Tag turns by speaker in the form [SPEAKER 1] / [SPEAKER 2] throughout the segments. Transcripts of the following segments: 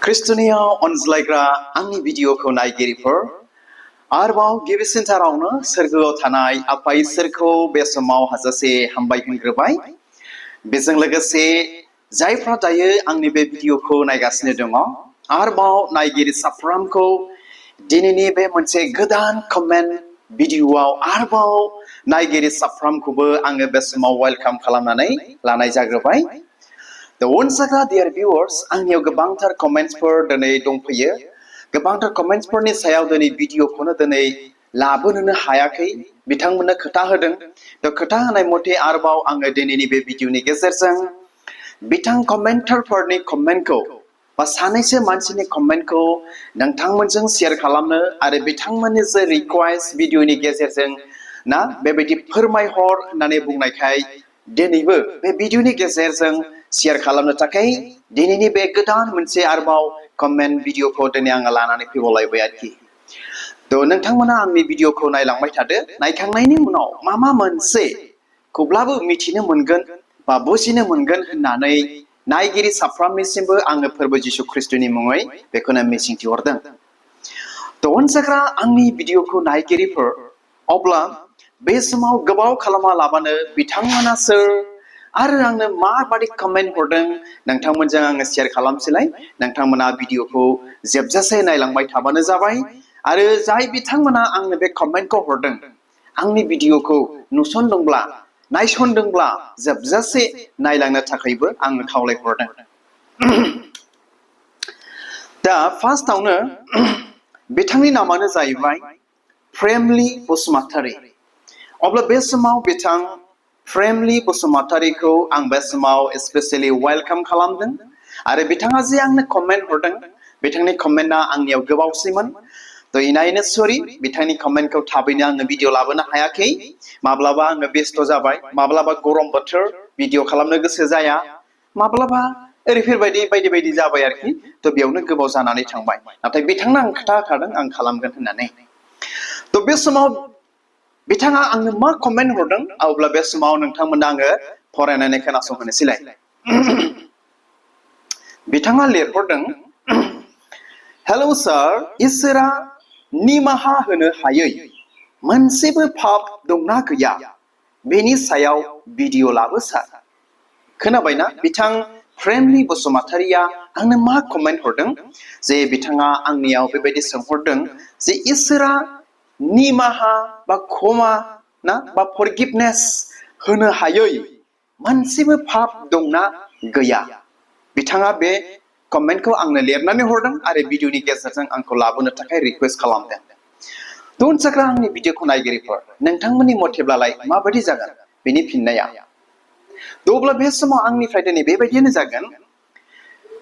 [SPEAKER 1] खृष्टनियाव अनज्लायग्रा आंनि भिडिअखौ नायगिरिफोर आरोबाव गिबिसिनथारावनो सोरगोआव थानाय आफा इसोरखौ बे समाव हाजासे हामबाय होनग्रोबाय। बेजों लोगोसे जायफ्रा दायो आंनि बे भिडिअखौ नायगासिनो दङ आरोबाव नायगिरि साफ्रोमखौ दिनैनि बे मोनसे गोदान कमेन्ट भिडिअआव आरोबाव नायगिरि साफ्रोमखौबो आङो बे समाव वेलकाम खालामनानै लानाय जाग्रोबाय। अनसाग्रा डियार भिउअर्स आंनियाव गोबांथार कमेन्ट्सफोर दिनै दंफैयो। गोबांथार कमेन्ट्सफोरनि सायाव दिनै भिडिअखौनो दिनै लाबोनो हायाखै, बिथांमोननो खोथा होदों। खोथा होनाय मथे आरोबाव आङो दिनैनि बे भिडिअनि गेजेरजों बिथां कमेन्टारफोरनि कमेन्टखौ बा सानैसो मानसिनि कमेन्टखौ नोंथांमोनजों शेयार खालामनो आरो बिथांमोननि जे रिक्वेस्ट भिडिअनि गेजेरजों ना बेबायदि फोरमायहर होननानै बुंनायखाय दिनैबो बे भिडिअनि गेजेरजों शेयार खालामनो थाखाय दिनैनि बे गोदान मोनसे आरोबाव कमेन्ट भिडिअखौ दिनै आङो लानानै फैबावलायबाय आरोखि। नोंथांमोना आंनि भिडिअखौ नायलांबाय थादो। नायखांनायनि उनाव मा मोनसेखौब्लाबो मिथिनो मोनगोन बा बुजिनो मोनगोन होननानै नायगिरि साफ्रोमनिसिमबो आङो फोरबो जिशु ख्रिस्टनि मुङै बेखौनो मिजिंथिहरदों। अनसाग्रा आंनि भिडिअखौ नायगिरिफोर, अब्ला बे समाव गोबाव खालामा लाबानो बिथांमोना सोर आरो आंनो माबादि कमेन्ट हरदों नोंथांमोनजों आङो शेयार खालामसैलाय। नोंथांमोना भिडिअखौ जोबजासे नायलांबाय थाबानो जाबाय। आरो जाय बिथांमोना आंनो बे कमेन्टखौ हरदों आंनि भिडिअखौ नुसनदोंब्ला नायसनदोंब्ला जोबजासे नायलांनो थाखायबो आङो खावलायहरदों। फार्स्टआवनो बिथांनि नामानो जाहैबाय प्रेमलि बसुमतारी। अब्ला बे समाव बिथां प्रेमलि बसुमतारीखौ आं बे समाव स्पेसियेलि वेलकाम खालामदों। आरो बिथाङा जे आंनो कमेन्ट हरदों बिथांनि कमेन्टआ आंनियाव गोबावसैमोन। इनायनो सरि, बिथांनि कमेन्टखौ थाबैनो आङो भिडिअ लाबोनो हायाखै। माब्लाबा आङो बेस्थ' जाबाय, माब्लाबा गरम बोथोर भिडिअ खालामनो गोसो जाया, माब्लाबा ओरैफोरबायदि बायदि जाबाय आरोखि। बेयावनो गोबाव जानानै थांबाय। नाथाय बिथांनो आं खोथा होखादों आं खालामगोन होननानै। बे समाव बिथाङा आंनो मा कमेन्ट हरदों अब्ला बे समाव नोंथांमोना आङो फरायनानै खोनासंहोनोसैलाय। बिथाङा लिरहरदों, हेलौ सार, इसोरा निमाहा होनो हायै मोनसेबो पाप दंना गैया बेनि सायाव भिडिअ लाबो सार। खोनाबायना बिथां प्रेमलि बसुमतारीया आंनो मा कमेन्ट हरदों? जे बिथाङा आंनियाव बेबायदि सोंहरदों जे इसोरा निमाहा बा क्षमा ना बा फरगिभनेस होनो हायै मोनसेबो पाप दंना गैया। बिथाङा बे कमेन्टखौ आंनो लिरनानै हरदों आरो भिडिअनि गेजेरजों आंखौ लाबोनो थाखाय रिक्वेस्ट खालामदों। अनसाग्रा आंनि भिडिअखौ नायगिरिफोर, नोंथांमोननि मथेब्लालाय माबायदि जागोन बेनि फिननाया? अब्ला बे समाव आंनिफ्राय दिनै बेबायदियानो जागोन।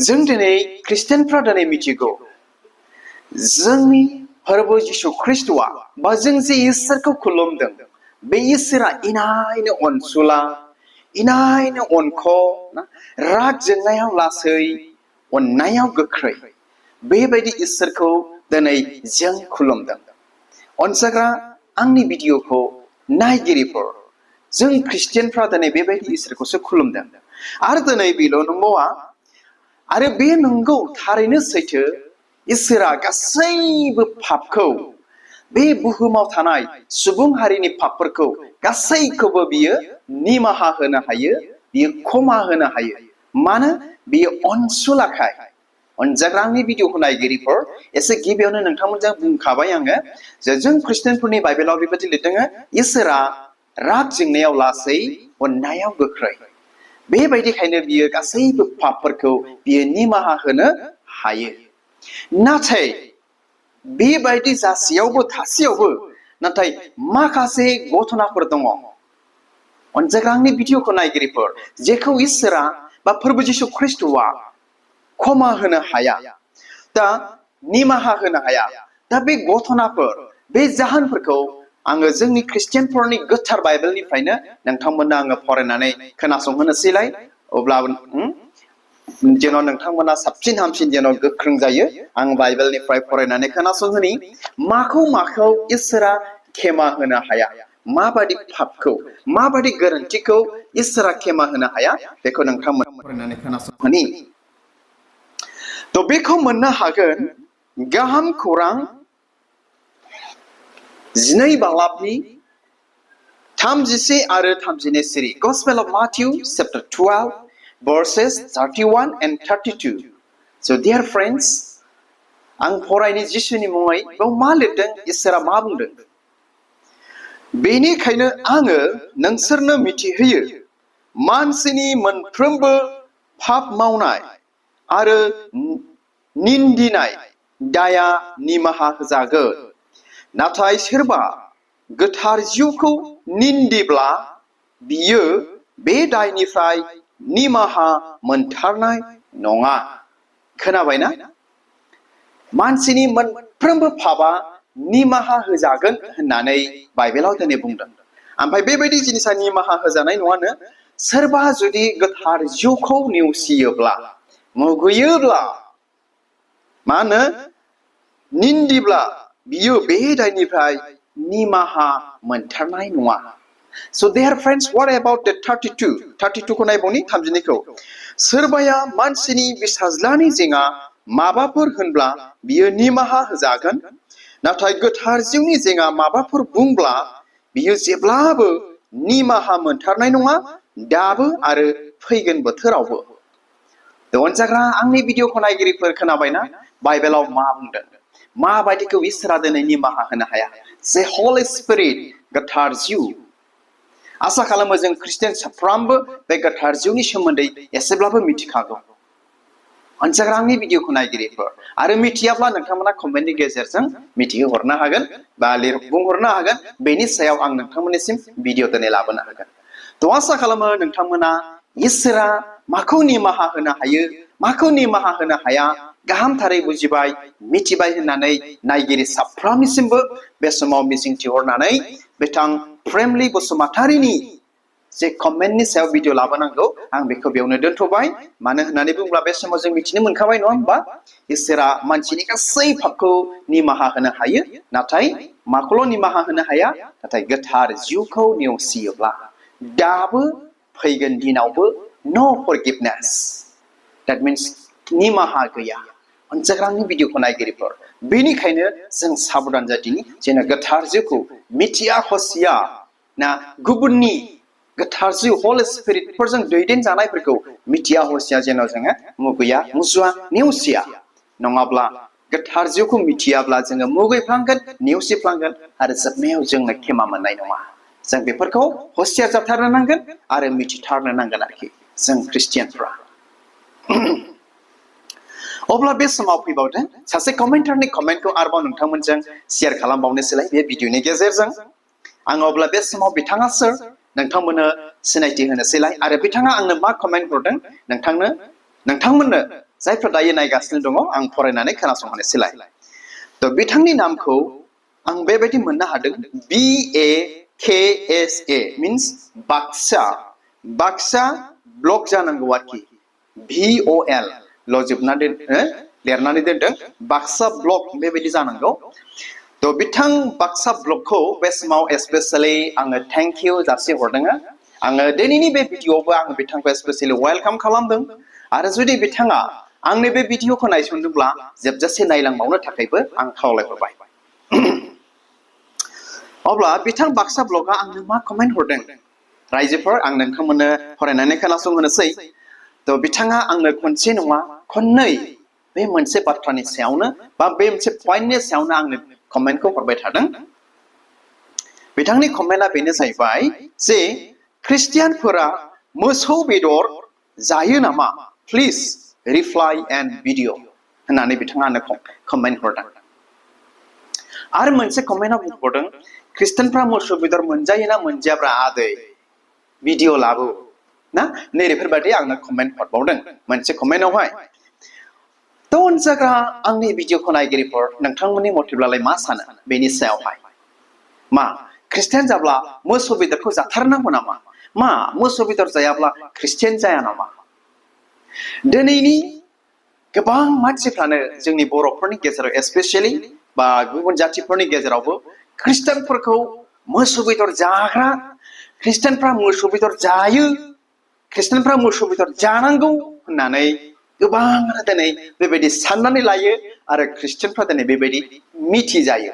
[SPEAKER 1] जों दिनै ख्रिस्टियानफ्रा दिनै मिथिगौ जोंनि फोरबो जिशु ख्रिस्टआ बा जों जे इसोरखौ खुलुमदों बे इसोरा इनायनो अनसुला, इनायनो अनख' राग जोंनायाव लासै, अननायाव गोख्रै, बेबायदि इसोरखौ दिनै जों खुलुमदों। अनसाग्रा आंनि भिडिअखौ नायगिरिफोर, जों ख्रिस्टियानफ्रा दिनै बेबायदि इसोरखौसो खुलुमदों। आरो दिनै बेल' नंबावा, आरो बे नंगौ थारैनो सैथो, इसोरा गासैबो पापखौ, बे बुहुमाव थानाय सुबुं हारिनि पापफोरखौ गासैखौबो बियो निमाहा होनो हायो, बियो क्षमा होनो हायो। मानो? बियो अनसुलाखाय। अनजाग्रा आंनि भिडिअखौ नायगिरिफोर, एसे गिबियावनो नोंथांमोनजों बुंखाबाय आङो जे जों ख्रिस्टियानफोरनि बाइबेलाव बेबायदि लिरदों, इसोरा राग जोंनायाव लासै, अननायाव गोख्रै। बेबायदिखायनो बियो गासैबो पापफोरखौ बियो निमाहा होनो हायो। नाथाय बेबायदि जासेयावबो थासेयावबो नाथाय माखासे घटनाफोर दङ अनजाग्रा आंनि भिडिअखौ नायगिरिफोर, जेखौ इसोरा बा फोरबो जिशु ख्रिस्टआ क्षमा होनो हाया, निमाहा होनो हाया। बे घटनाफोर, बे जाहोनफोरखौ आङो जोंनि ख्रिस्टियानफोरनि गोथार बाइबेलनिफ्रायनो नोंथांमोननो आङो फरायनानै खोनासंहोनोसैलाय। अब्ला जेन' नोंथांमोना साबसिन हामसिन जेन' गोख्रों जायो, आं बाइबेलनिफ्राय फरायनानै खोनासंहोनि माखौ इसोरा क्षमा होनो हाया, माबादि पापखौ, माबादि गोरोन्थिखौ इसोरा क्षमा होनो हाया, बेखौ नोंथांमोना फरायनानै खोनासंहोनि। थ' बेखौ मोननो हागोन गाहाम खौरां 12 बालाबनि 31 आरो 32 सिरि Gospel of Matthew chapter 12 verses 31 and 32. So dear friends, आं फरायनि जिसुनि मुङै बेयाव मा लिरदों इसोरा मा बुंदों बेनिखायनो आङो नोंसोरनो मिथिहोयो मानसिनि मोनफ्रोमबो पाप मावनाय आरो निन्दिनाय दाया निमाहा होजागोन नाथाय सोरबा गोथार जिउखौ निन्दिब्ला बियो बे दायनिफ्राय निमाहा मोनथारनाय नङा खोनाबायना मानसिनि मोनफ्रोमबो पापआ निमाहा होजागोन होननानै बाइबेलाव दिनै बुंदों ओमफ्राय बेबायदि जिनिसा निमाहा होजानाय नङानो सोरबा जुदि गोथार जिउखौ नेवसियोब्ला मुगैयोब्ला मा होनो निन्दिब्ला बियो बे दायनिफ्राय निमाहा मोनथारनाय नङा So dear friends, what about the 32 खौ नायबावनि 32 खौ सोरबाया मानसिनि बिसाज्लानि जेंना माबाफोर होनब्ला बियो निमाहा होजागोन नाथाय गोथार जिउनि जेंना माबाफोर बुंब्ला बियो जेब्लाबो निमाहा मोनथारनाय नङा दाबो आरो फैगोन बोथोरावबो अनजाग्रा आंनि भिडिअखौ नायगिरिफोर खोनाबायना बाइबेलाव मा बुंदों माबायदिखौ इसोरा दिनै निमाहा होनो हाया जे हली स्पिरिट गोथार जिउ आसा खालामो जों ख्रिस्टियान साफ्रोमबो बे गोथार जिउनि सोमोन्दै एसेब्लाबो मिथिखागौ अनजाग्रा आंनि भिडिअखौ नायगिरिफोर आरो मिथियाब्ला नोंथांमोना कमेन्टनि गेजेरजों मिथिहोहरनो हागोन बा बुंहरनो हागोन बेनि सायाव आं नोंथांमोननिसिम भिडिअ दिनै लाबोनो हागोन थ' आसा खालामो नोंथांमोना इसोरा माखौ निमाहा होनो हायो माखौ निमाहा होनो हाया गाहामथारै बुजिबाय मिथिबाय होननानै नायगिरि साफ्रोमनिसिमबो बे समाव मिजिंथिहरनानै बिथां प्रेमलि बसुमतारिनि जे कमेन्टनि सायाव भिडिअ लाबोनांगौ आं बेखौ बेयावनो दोनथ'बाय मानो होननानै बुङोब्ला बे समाव जों मिथिनो मोनखाबाय नङा होमबा इसोरा मानसिनि गासै पापखौ निमाहा होनो हायो नाथाय माखौल' निमाहा होनो हाया नाथाय गोथार जिउखौ नेवसियोब्ला दाबो फैगोन दिनावबो नो फरगिभनेस दैट मीन्स निमाहा गैया अनजाग्रानि भिडिअखौ नायगिरिफोर बेनिखायनो जों साबधान जादिनि जेन गोथार जिउखौ मिथिया हसिया ना गुबुननि गोथार जिउ हली स्पिरिटफोरजों दैदेन जानायफोरखौ मिथिया हसिया जेन जोङो मुगैया मुजुवा नेवसिया नङाब्ला गोथार जिउखौ मिथियाब्ला जोङो मुगैफ्लांगोन नेवसिफ्लांगोन आरो जोबनायाव जोंनो खेमा मोननाय नङा जों बेफोरखौ हसिया जाथारनो नांगोन आरो मिथिथारनो नांगोन आरोखि जों ख्रिस्टियानफ्रा अब्ला बे समाव फैबावदों सासे कमेन्टारनि कमेन्टखौ आरोबाव नोंथांमोनजों शेयार खालामबावनोसैलाय बे भिडिअनि गेजेरजों आं अब्ला बे समाव बिथाङा सोर नोंथांमोननो सिनायथि होनोसैलाय आरो बिथाङा आंनो मा कमेन्ट हरदों नोंथांमोननो जायफ्रा दायो नायगासिनो दङ आं फरायनानै खोनासंहोनोसैलाय थ' बिथांनि नामखौ आं बेबायदि मोननो हादों BAKSA मीन्स बाक्सा ब्लक जानांगौ आरोखि VOL लजोबनानै लिरनानै दोनदों बाक्सा ब्लक बेबायदि जानांगौ थ' बिथां बाक्सा ब्लकखौ बे समाव स्पेसियेलि आङो थेंक इउ जासि हरदों आङो दिनैनि बे भिडिअआवबो आङो बिथांखौ स्पेसियेलि वेलकाम खालामदों आरो जुदि बिथाङा आंनि बे भिडिअखौ नायसनदोंब्ला जोबजासे नायलांबावनो थाखायबो आं खावलायहरबाय अब्ला बिथां बाक्सा ब्लकआ आंनो मा कमेन्ट हरदों रायजोफोर आं नोंथांमोननो फरायनानै खोनासंहोनोसै थ' बिथाङा आंनो खनसे नङा खननै बे मोनसे बाथ्रानि सायावनो बा बे मोनसे पइन्टनि सायावनो आंनो कमेन्टखौ हरबाय थादों बिथांनि कमेन्टआ बेनो जाहैबाय जे ख्रिस्टियानफोरा मोसौ बेदर जायो नामा प्लिज रिप्लाइ एन्ड भिडिअ होननानै बिथाङा आंनो कमेन्ट हरदों आरो मोनसे कमेन्टआव बुंहरदों ख्रिस्टियानफ्रा मोसौ बेदर मोनजायो ना मोनजायाब्रा आदै भिडिअ लाबो ना नैबेफोरबायदि आंनो कमेन्ट हरबावदों मोनसे कमेन्टआवहाय थ' अनजाग्रा आंनि भिडिअखौ नायगिरिफोर नोंथांमोननि मथेब्लालाय मा सानो बेनि सायावहाय मा ख्रिस्टियान जाब्ला मोसौ बेदरखौ जाथारनांगौ नामा मा मोसौ बेदर जायाब्ला ख्रिस्टियान जाया नामा दिनैनि गोबां मानसिफ्रानो जोंनि बर'फोरनि गेजेराव स्पेसियेलि बा गुबुन जातिफोरनि गेजेरावबो ख्रिस्टियानफोरखौ मोसौ बेदर जाग्रा ख्रिस्टियानफ्रा मोसौ बेदर जायो ख्रिस्टियानफ्रा मोसौ बेदर जानांगौ होननानै गोबाङानो दिनै बेबायदि साननानै लायो आरो ख्रिस्टियानफ्रा दिनै बेबायदि मिथिजायो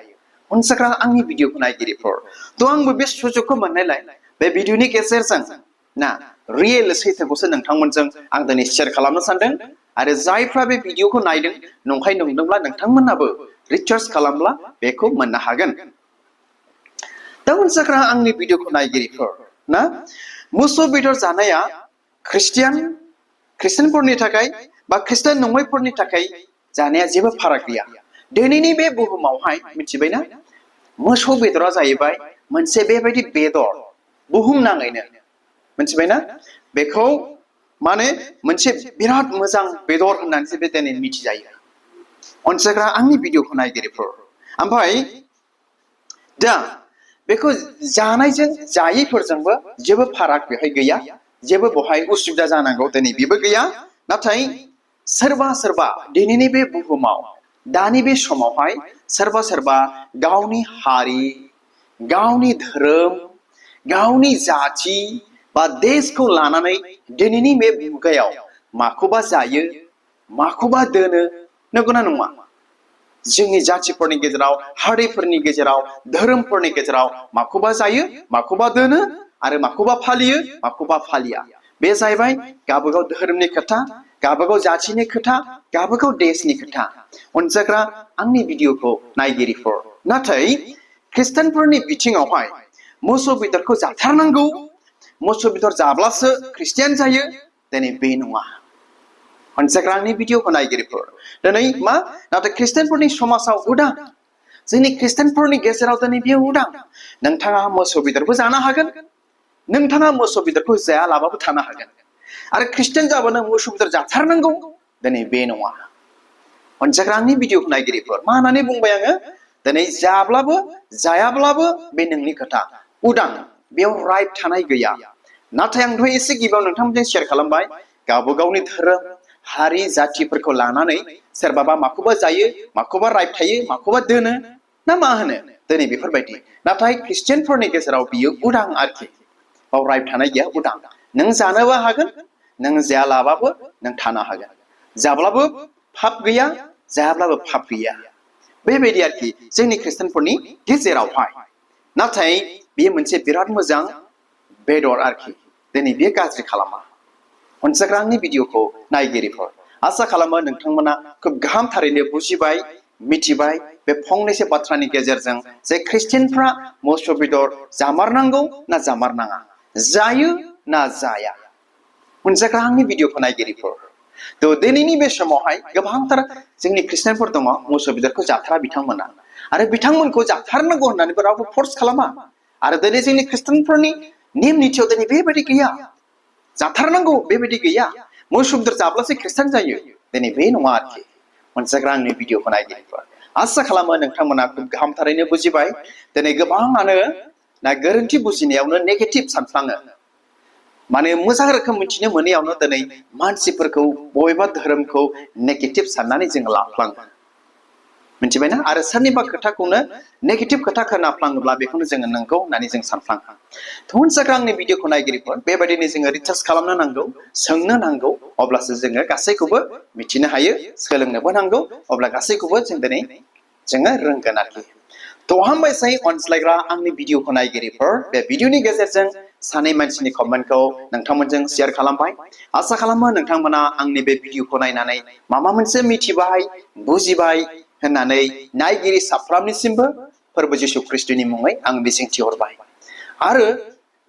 [SPEAKER 1] अनसायग्रा आंनि भिडिअखौ नायगिरिफोर थ' आंबो बे सुजुगखौ मोननायलाय बे भिडिअनि गेजेरजों ना रियेल सैथोखौसो नोंथांमोनजों आं दिनै शेयार खालामनो सानदों आरो जायफ्रा बे भिडिअखौ नायदों नंखाय नंदोंब्ला नोंथांमोनाबो रिचार्ज खालामब्ला बेखौ मोननो हागोन दा अनसायग्रा आंनि भिडिअखौ नायगिरिफोर ना मोसौ बेदर जानाया ख्रिस्टियानफोरनि थाखाय बा ख्रिस्टियान नङैफोरनि थाखाय जानाया जेबो फाराग गैया दिनैनि बे बुहुमावहाय मिथिबायना मोसौ बेदरा जाहैबाय मोनसे बेबायदि बेदर बुहुमनाङैनो मिथिबायना बेखौ माने मोनसे बिराद मोजां बेदर होननानैसो बे दिनै मिथिजायो अनसायग्रा आंनि भिडिअखौ नायगिरिफोर ओमफ्राय दा बेखौ जानायजों जायैफोरजोंबो जेबो फाराग बेहाय गैया जेबो बहाय उसुबिदा जानांगौ दिनै बेबो गैया नाथाय सोरबा दिनैनि बे बुहुमाव दानि बे समावहाय सोरबा गावनि हारि गावनि धोरोम गावनि जाथि बा देशखौ लानानै दिनैनि बे मुगायाव माखौबा जायो माखौबा दोनो नंगौना नङा जोंनि जाथिफोरनि गेजेराव हारिफोरनि गेजेराव धोरोमफोरनि गेजेराव माखौबा जायो माखौबा दोनो आरो माखौबा फालियो माखौबा फालिया बे जाहैबाय गावबागाव धोरोमनि खोथा गावबागाव जाथिनि खोथा गावबागाव देशनि खोथा अनसायग्रा आंनि भिडिअखौ नायगिरिफोर नाथाय ख्रिस्टियानफोरनि बिथिङावहाय मोसौ बेदरखौ जाथारनांगौ मोसौ बेदर जाब्लासो ख्रिस्टियान जायो दिनै बे नङा अनसायग्रा आंनि भिडिअखौ नायगिरिफोर दिनै मा नाथाय ख्रिस्टियानफोरनि समाजाव उदां जोंनि ख्रिस्टियानफोरनि गेजेराव दिनै बेयो उदां नोंथाङा मोसौ बेदरबो जानो हागोन नोंथाङा मोसौ बेदरखौ जायालाबाबो थानो हागोन आरो ख्रिस्टियान जाबानो मोसौ बेदर जाथारनांगौ दिनै बे नङा अनसायग्रा आंनि भिडिअखौ नायगिरिफोर मा होननानै बुंबाय आङो दिनै जाब्लाबो जायाब्लाबो बे नोंनि खोथा उदां बेयाव राइट थानाय गैया नाथाय आं दहाय एसे गिबियाव नोंथांमोनजों शेयार खालामबाय गावबागावनि धोरोम हारि जाथिफोरखौ लानानै सोरबाबा माखौबा जायो माखौबा राइट थायो माखौबा दोनो ना मा होनो दिनै बेफोरबायदि नाथाय ख्रिस्टियानफोरनि गेजेराव बियो उदां आरोखि बाव राइट थानाय गैया उदां नों जानोबो हागोन नों जायालाबाबो नों थानो हागोन जाब्लाबो पाप गैया जायाब्लाबो पाप गैया बेबायदि आरोखि जोंनि ख्रिस्टियानफोरनि गेजेरावहाय नाथाय बेयो मोनसे बिराद मोजां बेदर आरोखि दिनै बेयो गाज्रि खालामा अनसायग्रा आंनि भिडिअखौ नायगिरिफोर आसा खालामो नोंथांमोना खोब गाहाम थारैनो बुजिबाय मिथिबाय बे फंनैसो बाथ्रानि गेजेरजों जे ख्रिस्टियानफ्रा मोसौ बेदर जामारनांगौ ना जामारनाङा जायो ना जाया अनसायग्रा आंनि भिडिअखौ नायगिरिफोर थ' दिनैनि बे समावहाय गोबांथार जोंनि ख्रिस्टियानफोर दङ मोसौ बेदरखौ जाथारा बिथांमोना आरो बिथांमोनखौ जाथारनांगौ होननानैबो रावबो फर्स खालामा आरो दिनै जोंनि ख्रिस्टियानफोरनि नेम निथियाव दिनै बेबायदि गैया जाथारनांगौ बेबायदि गैया मोसौ बेदर जाब्लासो ख्रिस्टियान जायो दिनै बे नङा आरोखि अनसायग्रा आंनि भिडिअखौ नायगिरिफोर आसा खालामो नोंथांमोना खोब गाहाम थारैनो बुजिबाय दिनै गोबाङानो ना गोरोन्थि बुजिनायावनो नेगेटिभ सानफ्लाङो माने मोजां रोखोम मिथिनो मोनैयावनो दिनै मानसिफोरखौ बबेबा धोरोमखौ नेगेटिभ साननानै जों लाफ्लाङो मिथिबायना आरो सोरनिबा खोथाखौनो नेगेटिभ खोथा खोनाफ्लाङोब्ला बेखौनो जोङो नंगौ होननानै जों सानफ्लाङो अनसायग्रा आंनि भिडिअखौ नायगिरिफोर बेबायदिनो जोङो रिसार्च खालामनो नांगौ सोंनो नांगौ अब्लासो जोङो गासैखौबो मिथिनो हायो सोलोंनोबो नांगौ अब्ला गासैखौबो जों दिनै जोङो रोंगोन आरोखि थ' हामबायसै अनज्लायग्रा आंनि भिडिअखौ नायगिरिफोर बे भिडिअनि गेजेरजों सानै मानसिनि कमेन्टखौ नोंथांमोनजों शेयार खालामबाय आसा खालामो नोंथांमोना आंनि बे भिडिअखौ नायनानै माबा मोनसे मिथिबाय बुजिबाय होननानै नायगिरि साफ्रोमनिसिमबो फोरबो जिशु ख्रिस्टनि मुङै आं मिजिंथिहरबाय आरो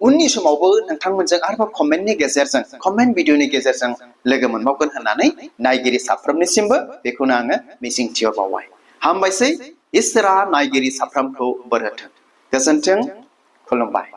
[SPEAKER 1] उननि समावबो नोंथांमोनजों आरोबाव कमेन्टनि गेजेरजों कमेन्ट भिडिअनि गेजेरजों लोगो मोनबावगोन होननानै नायगिरि साफ्रोमनिसिमबो बेखौनो आङो मिजिंथिहरबावबाय हामबायसै इसोरा नायगिरि साफ्रोमखौ बोर होथों गोजोन्थों खुलुमबाय